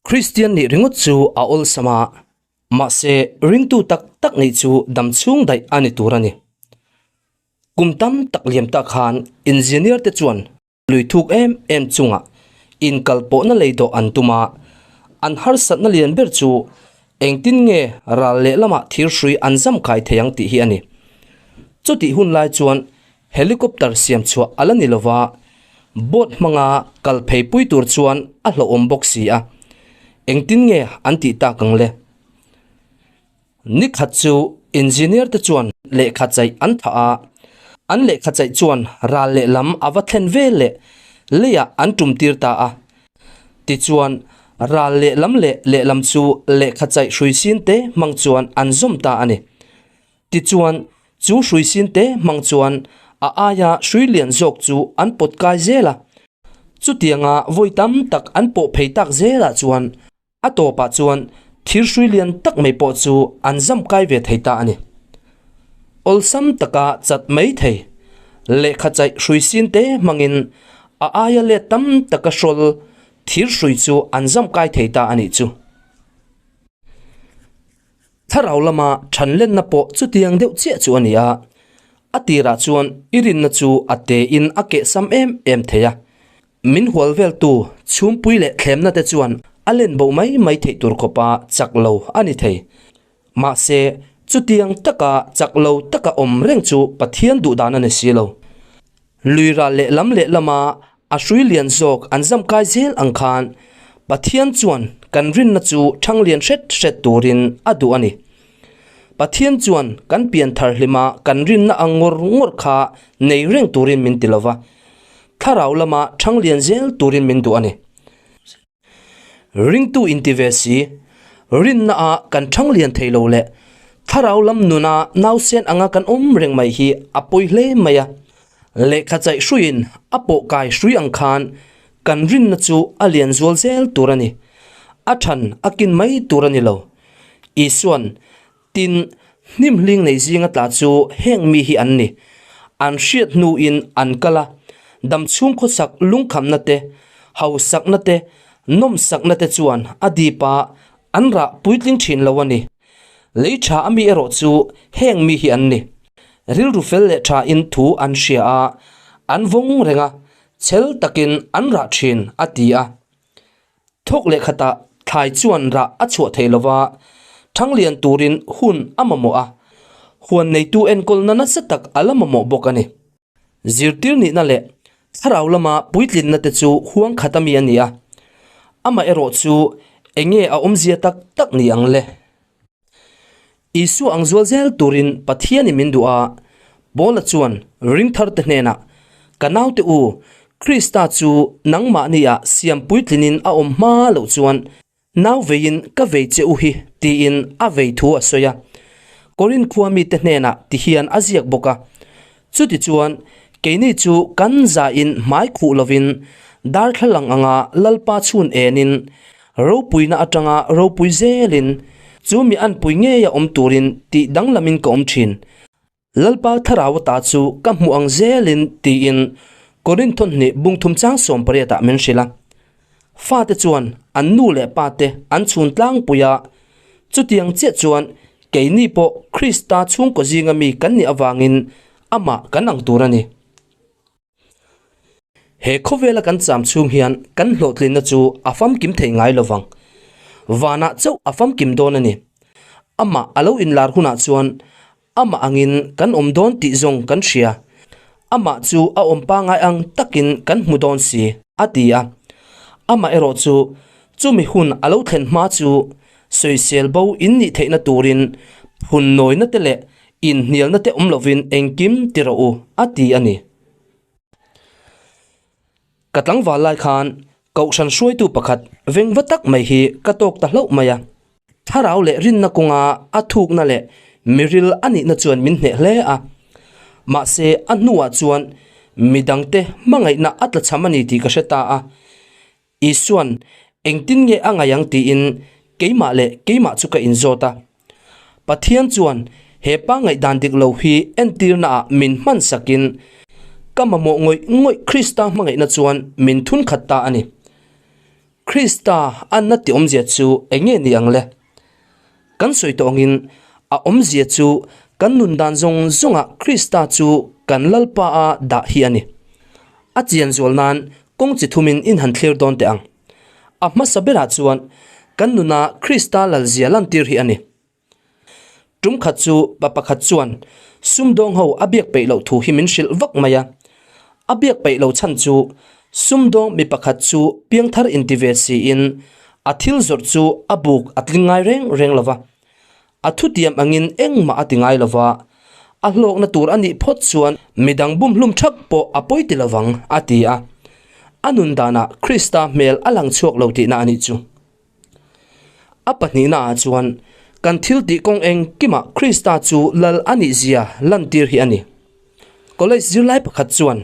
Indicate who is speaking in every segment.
Speaker 1: Kristian nih ringawt chu a awlsam a, mahse ringtu tak tak nih chu dam chhung daih a ni tur a ni. Kum tam tak liam tak khan engineer te chuan lui thuk em em chungah inkalpawhna lei dawh an tum a, an harsatna lian ber chu engtin nge ral lehlamah thir hrui an zam kai thei ang tih hi a ni. Chutih hun lai chuan Helicopter siam chhuah a la ni lova, boat hmanga kal phei pui tur chuan a hlauhawm bawk si a, engtin nge an tih tak ang le? Ni khat chu engineer te chuan lehkha chaih an thah a, an lehkha chaih chuan ral lehlam a va thlen vel leh leiah an tum tir ta a. Tichuan, ral lehlam leh lehlam chu lehkha chaih hrui sin te hmang chuan an zawm ta a ni. Tichuan, chu hrui sin te hmang chuan a aia hrui lian zawk chu an pawt kai zel a. Chutianga vawi tam tak an pawh phei tak zelah chuan a tawpah chuan thir hrui lian tak mai pawh chu an zam kai ve thei ta a ni. Awlsam taka chat mai thei lehkha chaih hrui sin te hmangin a aia let tam taka hrawl thir hrui chu an zam kai thei ta a nih chu. Thlarau lama thanlenna pawh chutiang deuh chiah chu a ni a, a tirah chuan i rinna chu a tein a kehsam em em thei a. Min hual veltu chhumpui leh thlemna te chuan a len bo mai mai theih tur khawpa chak lo a ni thei. Mahse, chutiang taka chak lo taka awm reng chu Pathian duhdan a ni si lo. Lui ral lehlam lehlama a hrui lian zawk an zam kai zel ang khan Pathian chuan kan rinna chu thang lian hret hret turin a duh a ni. Pathian chuan kan pian thar hlima kan rinna ang ngawr ngawr kha nei reng turin min ti lova, thlarau lama thang lian zel turin min duh a ni. Ringtu inti ve si, rinna ah kan thang lian thei lo leh thlarau lam nuna nausen anga kan awm reng mai hi a pawi hle mai a. Lehkha chaih hruiin a pawh kai hrui ang khan kan rinna chu a lian zual zel tur a ni. A than a kin mai tur a ni lo. Isuan, Tin, hnim hling nei zinga tla chu heng mi hi an ni. An hriat hnuin an kal a, damchhung khawsak lungkhamna te, hausakna te, nawmsakna te chuan a dip a, an rah puitling thin lo a ni. Lei tha a mi erawh chu heng mi hi an ni. Rilru fel leh thain thu an hria a, an vawng reng a, chhel takin an rah thin, a ti a. Thawk leh khatah thlai chuan rah a chhuah thei lova, thanglian turin hun a mamawh a, huan neitu enkawlna nasa tak a la mamawh bawk a ni. Zirtir nihna leh thlarau lama puitlinna te chu huang khat ami a ni a, amaherawh chu enge a awmzia tak tak ni ang le? Isua ang zual zel turin Pathianin min duh a, Paula chuan ringtharte hnenah, Ka naute u, Krista chu nangmahniah siam puitlinin a awm hma loh chuan nau veiin ka vei che u hi, tiin a vei thu a sawi a. Korinth khua mite hnenah ti hian a ziak bawk a. Chutichuan, keini chu kan zain hmai khuh lovin darthlalang anga Lalpa chhun enin, ropuina atanga ropui zelin, chu mi anpui ngeia awm turin tih danglamin ka awm thin. Lalpa thlarau ata chu ka hmuh ang zelin tiin Korinth thawhnih bungthum chang sawmpariatah min hrilh a. Fate chuan an nu leh pate an chhun tlangpui a, chutiang chiah chuan keini pawh Krista chhungkaw zinga mi kan nih avangin amah kan ang tur a ni. He khawvela kan cham chhung hian kan hlawhtlinna chu a famkim thei ngai lo vang. Vanah chauh a famkim dawn a ni. Amah a lo inlar hunah chuan Amah angin kan awm dawn tih zawng kan hria. Amah chu a awm pangai ang takin kan hmu dawn si, a ti a. Amah erawh chu chumi hun a lo thlen hma chu sawisel bo in nih theihna turin phun nawina te leh inhnialna te awm lovin engkim ti rawh u, a ti a ni. Ka tlangval lai khan Kohhran hruaitu pakhat vengva tak mai hi ka tawk ta hlauh mai a. Thlarau leh rinna kawnga a thukna leh miril a nihna chuan min hneh hle a. Mahse, a hnuah chuan midangte hmangaihna a tlachham a ni tih ka hre ta a. Isua'n engtin nge a ngaih ang tiin keimah leh keimah chu ka inzawt a. Pathian chuan he pa ngaihdan dik lo hi entirnaah min hman sakin ka mamawh ngawih ngawih Krista hmangaihna chuan min thun khat ta a ni. Krista anna tih awmzia chu eng nge ni ang le? Kan sawi tawh angin a awmzia chu kan nun dan zawng zawngah Krista chu kan Lalpa a dah hi a ni. A chian zual nan kawng chi thumin in han thlir dawn teh ang. A hmasa berah chuan kan nuna Krista lalzia lantir hi a ni. Tum khat chu pa pakhat chuan sumdawng ho a biak peih loh thu hi min hrilh vak mai a. A biak peih lo chhan chu sumdawng mi pakhat chu piangthar inti ve siin a thil zawrh chu a buk a tling ngai reng reng lo va. A thutiam angin engmah a ti ngai lo va, a hlawkna tur a nih phawt chuan midang bumhlum thak pawh a pawi ti lovang a ti a. A nun danah Krista hmel a lang chhuak lo tihna a nih chu. A pahnihna ah chuan kan thil tih kawng engkimah Krista chu lal a nih zia lantir hi a ni. College zirlai pakhat chuan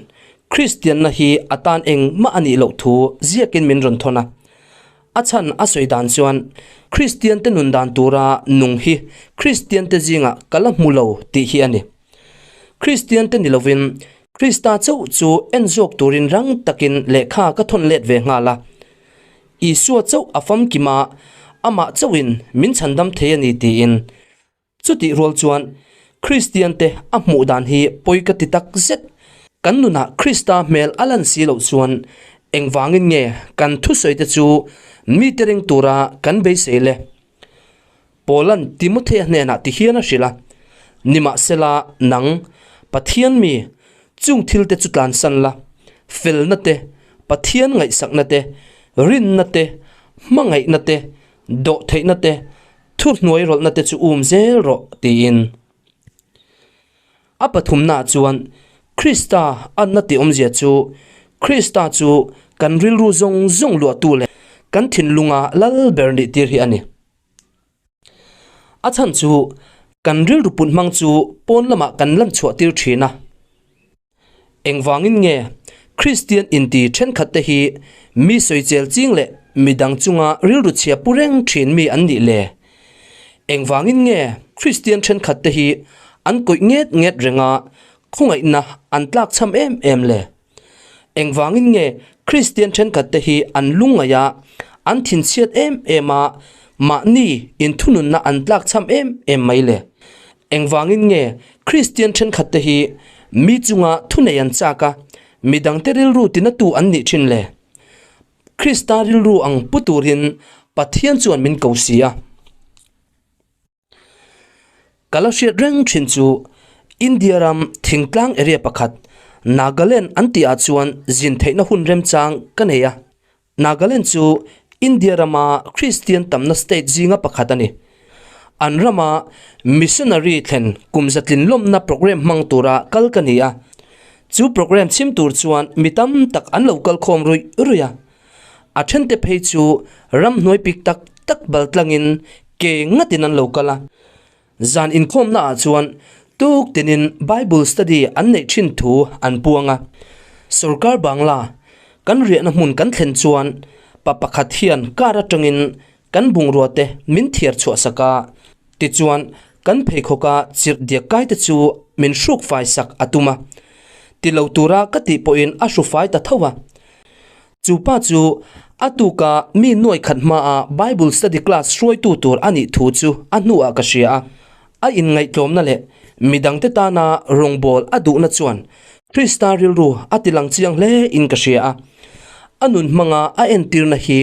Speaker 1: Kristianna hi a tan engmah a nih loh thu ziakin min rawn thawn a. A chhan a sawi dan chuan Kristiante nun dan tura nung hi Kristiante zingah ka la hmu lo tih hi a ni. Kristiante ni lovin Krista chauh chu en zawk turin rang takin lehkha ka thawn let ve nghal a. Isua chauh a famkim a, amah chauhin min chhandam thei a ni tiin. Chutih rual chuan Kristiante a hmuh dan hi pawi ka ti tak zet. Kan nunah Krista hmel a lan si loh chuan engvangin nge kan thusawite chu mite ring tura kan beisei le? Paula'n Timothea hnenah ti hian a hrilh a, Nimahsela, nang, Pathian mi, chung thilte chu tlansan la, felna te, Pathian ngaihsakna te, rinna te, hmangaihna te, dawhtheihna te, thuhnuai rawlhna te chu um zel rawh, tiin. A pathumnaah chuan, Krista anna tih awmzia chu, Krista chu kan rilru zawng zawng luahtu leh kan thinlunga lal ber nih tir hi a ni. A chhan chu kan rilru put hmang chu pawn lamah kan lan chhuah tir thin a. Engvangin nge Kristian inti thenkhat te hi mi sawichel ching leh midang chunga rilru chhia pu reng thin mi an nih le? Engvangin nge Kristian thenkhat te hi an kawih nget nget renga khawngaihna an tlakchham em em le? Engvangin nge Kristian thenkhatte hi an lungngaih a, an thinchhiat em em a, mahni inthununna an tlakchham em em mai le? Engvangin nge Kristian thenkhatte hi mi chunga thunei an chak a, midangte rilru tinatu an nih thin le? Krista rilru ang pu turin Pathian chuan min ko si a. Ka la hriat reng thin chu India ram thingtlang area pakhat Nagaland an tih ah chuan zin theihna hun remchang ka nei a. Nagaland chu India rama Kristian tamna state zinga pakhat a ni. An rama missionary thlen kum zatlin lawmna programme hmang tura kal ka ni a. Chu programme chhim tur chuan mi tam tak an lo kal khawm ruih ruih a. A thente phei chu ramhnuai pik tak tak bal tlangin ke ngatin an lo kal a. Zan inkhawmna ah chuan tuk tinin Bible study an neih thin thu an puang a. Sorkar Bangla kan riahna hmun kan thlen chuan pa pakhat hian car atangin kan bungrua te min thiar chhuah sak a. Tichuan, kan pheikhawka chirh diak kai te chu min hruk fai sak a tum a. Ti lo tura ka tih pawhin a hru fai ta tho a. Chu pa chu a tuka mi nuai khat hmaa Bible study class hruaitu tur a nih thu chu a hnuah ka hria a. A inngaihtlawmna leh midangte tana rawngbâwl a duhna chuan Krista rilru a tilang chiang hle in ka hria a. A nun hmanga a entirna hi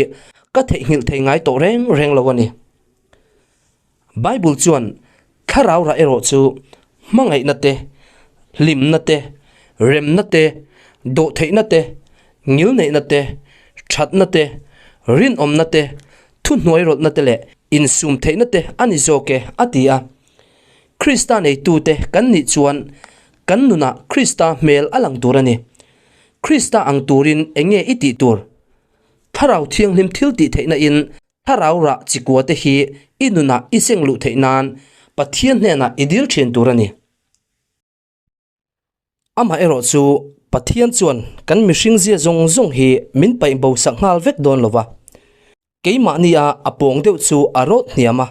Speaker 1: ka theihnghilh thei ngai tawh reng reng lo a ni. Bible chuan thlarau rah erawh chu hmangaihna te, hlimna te, remna te, dawhtheihna te, ngilneihna te, thatna te, rinawmna te, thuhnuairawlhna te leh insumtheihna te a ni zawk e a ti a. Krista neitute kan nih chuan kan nunah Krista hmel a lang tur a ni. Krista ang turin eng nge i tih tur? Thlarau Thianghlim thil tih theihna in Thlarau rah chikua te hi i nunah i seng luh theih nan Pathian hnenah i dil thin tur a ni. Amaherawh chu Pathian chuan kan mihring zia zawng zawng hi min paih bo sak nghal vek dawn lo va. Keimahnia a pawng deuh chu a rawt hniam a,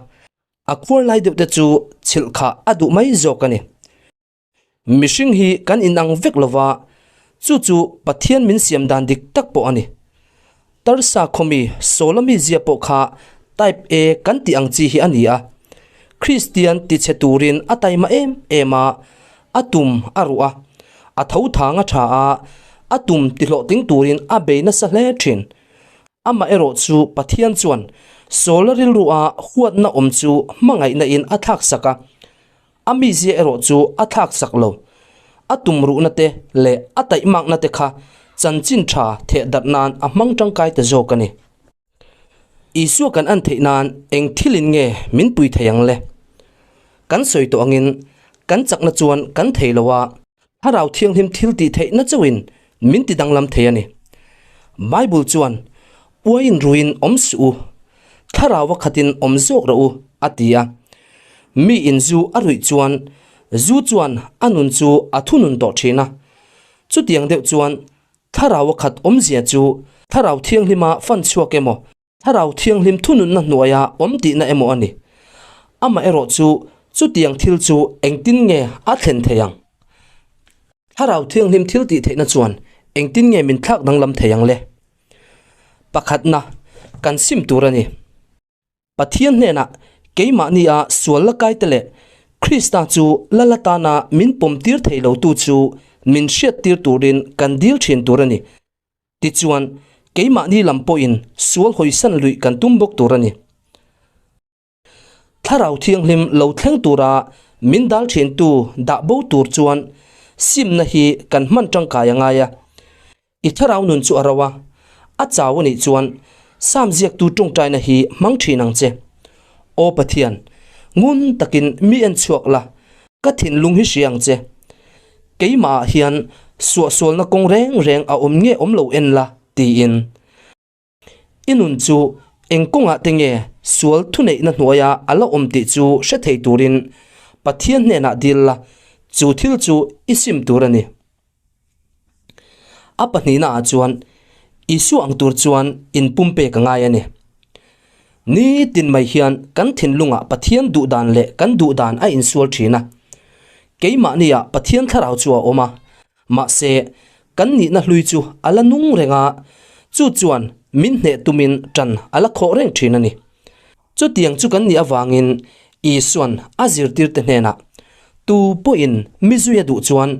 Speaker 1: a khuar lai deuh te chu chhilh khah a duh mai zawk a ni. Mihring hi kan inang vek lo va, chu chu Pathian min siam dan dik tak pawh a ni. Tarsa khaw mi Saula mizia pawh kha Type A kan tih ang chi hi a ni a. Kristian tichhe turin a taima em em a, a tum a ruh a, a tho thang a tha a, a tum tihlawhtling turin a bei nasa hle thin. Amaherawh chu Pathian chuan Saula rilrua huatna awm chu hmangaihna in a thlak sak a, a mizia erawh chu a thlak sak lo. A tum ruhna te leh a taihmakna te kha chanchin tha theh darh nan a hmang tangkai ta zawk a ni. Isua kan an theih nan eng thilin nge min pui thei ang le? Kan sawi tawh angin kan chakna chuan kan thei lo a, Thlarau Thianghlim thil tih theihna chauhin min ti danglam thei a ni. Bible chuan, Uaiin ruiin awm suh u, Thlarau a khatin awm zawk rawh u, a ti a. Miin zu a ruih chuan zu chuan a nun chu a thunun tawh thin a. Chutiang deuh chuan Thlarau a khat awmzia chu Thlarau Thianghlima fan chhuak emaw, Thlarau Thianghlim thununna hnuaia awm tihna emaw a ni. Amaherawh chu chutiang thil chu engtin nge a thlen thei ang? Thlarau Thianghlim thil tih theihna chuan engtin nge min thlak danglam thei ang le? Pakhatna, kan sim tur a ni. Pathian hnenah keimahnia sual la kaite leh Krista chu lal atana min pawmtir thei lotu chu min hriattir turin kan dil thin tur a ni. Tichuan, keimahni lam pawhin sual hawisan luih kan tum bawk tur a ni. Thlarau Thianghlim lo thleng tura min dal thintu dah bo tur chuan simna hi kan hman tangkai a ngai a. I thlarau nun chu a ro a, a chau a nih chuan Sam ziaktu tawngtaina hi hmang thin ang che. Aw Pathian, ngun takin mi en chhuak la, ka thinlung hi hria ang che. Keimahah hian suahsualna kawng reng reng a awm nge awm lo en la, tiin. I nun chu eng kawngah te nge sual thuneihna hnuaia a la awm tih chu hre thei turin Pathian hnenah dil la, chu thil chu i sim tur a ni. A pahnihnaah chuan Isua ang tur chuan inpumpek a ngai a ni. Ni tin mai hian kan thinlungah Pathian duhdan leh kan duhdan a insual thin a. Keimahniah Pathian thlarau chu a awm a, mahse kan nihna hlui chu a la nung reng a, chu chuan min hneh tumin tan a la khawh reng thin a ni. Chutiang chu kan nih avangin Isua'n a zirtirte hnenah, Tu pawhin mi zui a duh chuan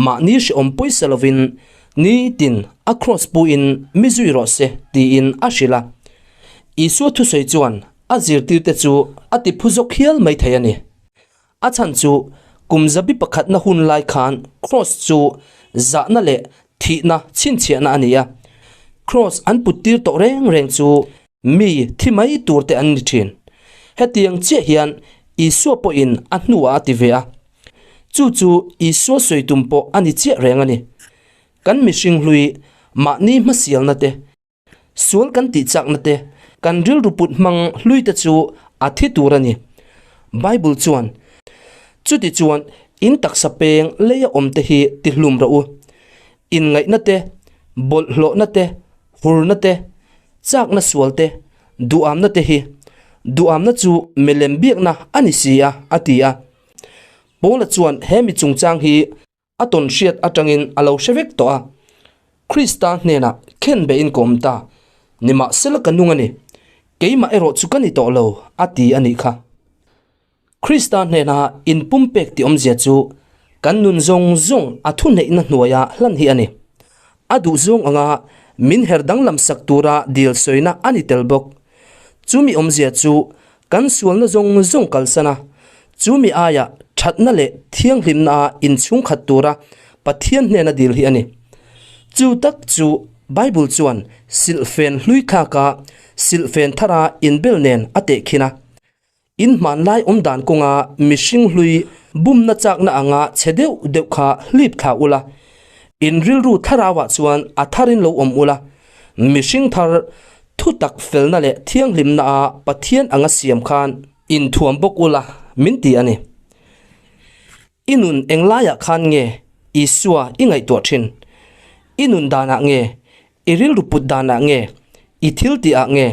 Speaker 1: mahni hrehawm pawisa lovin nitin a kraws puin mi zui rawh se tiin a hrilh a. Isua thusawi chuan a zirtirte chu a ti phu zawk hial mai thei a ni. A chhan chu kum zabi pakhatna hun lai khan kraws chu zahna leh thihna chhinchhiahna a ni a. Kraws an put tir tawh reng reng chu mi thi mai tur te an ni thin. Hetiang chiah hian Isua pawhin a hnuah a ti ve a. Chu chu Isua sawi tum pawh a ni chiah reng a ni. Kan mihring hlui mahni hmasialna te, Sual kan tih chakna te, kan rilru put hmang hlui te chu a thi tur a ni. Bible chuan, Chuti chuan in taksa peng leia awm te hi ti hlum rawh u. Inngaihna te, bawlhhlawhna te, hurna te, chakna sual te, duhamna te hi. Duhamna chu milem biakna a ni si a, a ti a. Paula chuan he mi chungchang hi A tawn hriat atangin a lo hre vek tawh a, Krista hnenah khen behin ka awm ta, nimahsela ka nung a ni, keimah erawh chu ka ni tawh lo, a ti a nih kha. Krista hnena inpumpek tih awmzia chu kan nun zawng zawng a thuneihna hnuaia hlan hi a ni. A duhzawng anga min her danglam sak tura dil sawina a ni tel bawk. Chumi awmzia chu Kan sualna zawng zawng kalsan a, chu mi aia thatna leh thianghlimna a inchhungkhat tura Pathian hnena dil hi a ni. Chu tak chu Bible chuan silhfen hlui thlaka silhfen thara inbel nen a tehkhin a. In hmanlai awmdan kawnga mihring hlui bumna chakna anga chhe deuh deuh kha hlip thla ula, in rilru thlarauah chuan a tharin lo awm ula, Mihring thar thutak felna leh thianghlimna a Pathian anga siam khan inthuam bawk ula min ti a ni. I nun englaiah khan nge Isua i ngaihtuah thin? I nun danah nge? I rilru put danah nge? I thil tihah nge?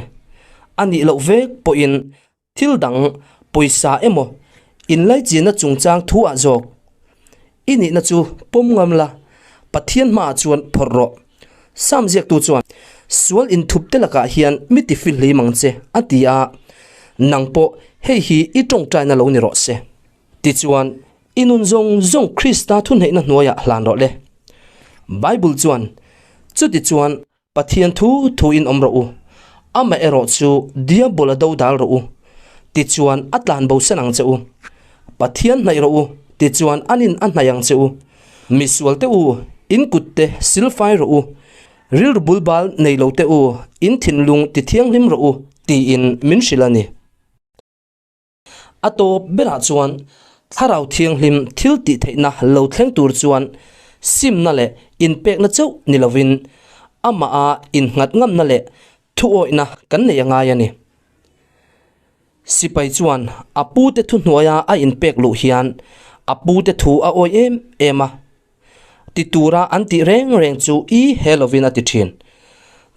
Speaker 1: A nih loh vek pawhin Thil dang, pawisa emaw, inlaichinna chungchang thu ah zawk i nihna chu pawm ngam la, Pathian hmaah chuan phawrh rawh. Sam ziaktu chuan. Sual inthup te lakah hian mi tifihlim ang che, a ti a. Nang pawh hei hi i tawngtaina lo ni rawh se. Tichuan, i nun zawng zawng Krista thuhneihna hnuaiah hlan rawh le. Bible chuan, Chutichuan, Pathian thu thuin awm rawh u, amaherawh chu Diabola do dal rawh u, tichuan a tlan bosan ang che u. Pathian hnaih rawh u, tichuan anin a hnaih ang che u. Misualte u, in kutte silfai rawh u, rilru bulbal nei lote u, in thinlung tithianghlim rawh u, tiin min hrilh a ni. A tawp berah chuan Thlarau Thianghlim thil tih theihna lo thleng tur chuan simna leh inpekna chauh ni lovin amaha innghat ngamna leh thuawihna kan nei a ngai a ni. Sipai chuan a pute thuhnuaia a inpek luh hian a pute thu a awih em em a. Ti tura an tih reng reng chu i he lovin a ti thin.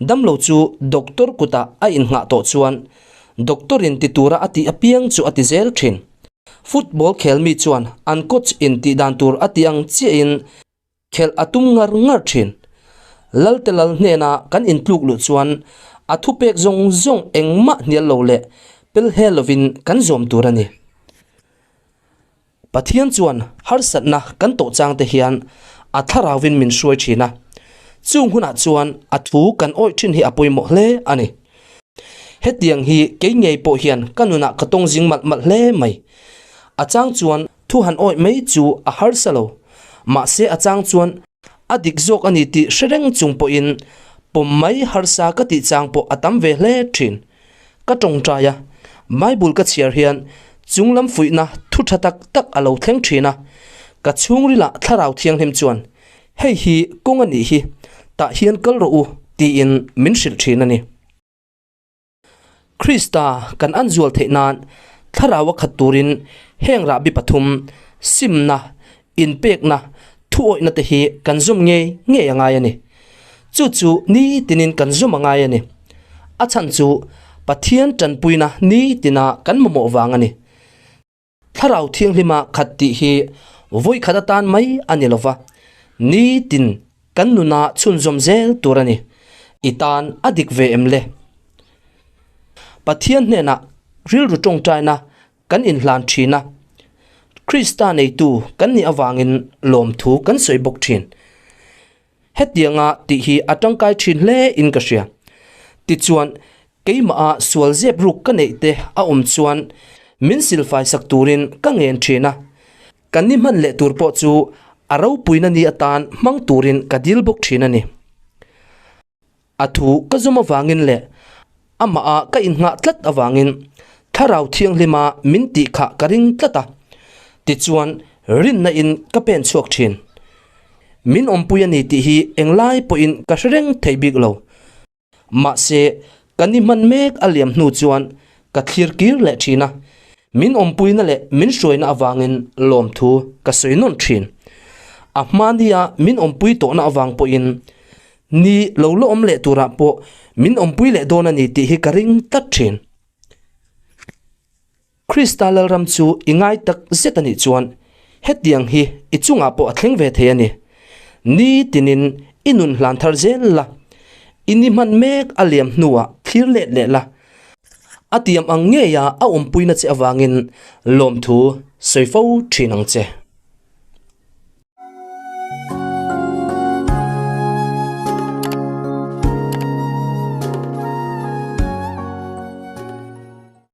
Speaker 1: Damlo chu doctor kutah a innghah tawh chuan doctor in ti tura a tih apiang chu a ti zel thin. Football khel mi chuan an coach in tih dan tur a tih ang chiahin khelh a tum ngar ngar thin. Lalte lal hnena kan intluk luh chuan a thupek zawng zawng engmah hnial lo leh pel he lovin kan zawm tur a ni. Pathian chuan harsatna kan tawh chang te hian a thlarauvin min hruai thin a, chung hunah chuan a thu kan awih thin hi a pawimawh hle a ni. Hetiang hi kei ngei pawh hian ka nunah ka tawng zing malh malh hle mai. A chang chuan thu han awih mai chu a harsa lo, mahse a chang chuan a dik zawk a ni tih hre reng chung pawhin pawm mai harsa ka tih chang pawh a tam ve hle thin. Ka tawngtai a, Bible ka chhiar hian chunglam fuihna thu tha tak tak a lo thleng thin a, ka chhungrilah Thlarau Thianghlim chuan, Hei hi kawng a nih hi, tah hian kal rawh u, tiin min hrilh thin a ni. Krista kan an zual theih nan Thlarau a khat turin heng rahbi pathum, simna, inpekna, thuawihna te hi kan zawm ngei ngei a ngai a ni. Chu chu nitinin kan zawm a ngai a ni. A chhan chu Pathian tanpuina nitina kan mamawh vang a ni. Thlarau Thianghlima khat tih hi vawikhat atan mai a ni lova, nitin kan nuna chhunzawm zel tur a ni. I tan a dik ve em le? Pathian hnenah rilru tawngtaina Kan inhlan thin a, Krista neitu kan nih avangin lawmthu kan sawi bawk thin. Hetianga tih hi a tangkai thin hle in ka hria. Tichuan, keimaha sual zep ruk ka neih te a awm chuan min silfai sak turin ka ngen thin a. Kan ni hman leh tur pawh chu a ropuina ni atan hmang turin ka dil bawk thin a ni. A thu ka zum avangin leh amah a ka innghah tlat avangin Thlarau Thianghlima min tih kha ka ring tlat a, tichuan rinna in ka pen chhuak thin. Min awmpui a ni tih hi englai pawhin ka hre reng thei bik lo. Mahse, ka ni hman mek a liam hnu chuan ka thlir kir leh thin a, min awmpuina leh min hruaina avangin lawmthu ka sawi nawn thin. A hma nia min awmpui tawhna avang pawhin Ni lo la awm leh turah pawh min awmpui leh dawn a ni tih hi ka ring tlat thin. Krista Lalram chu i ngai tak zet a nih chuan hetiang hi i chungah pawh a thleng ve thei a ni. Ni tinin i nun hlan thar zel la, i ni hman mek a liam hnuah thlir let leh la, a tiam ang ngeia a awmpuina che avangin lawmthu sawi fo thin ang che.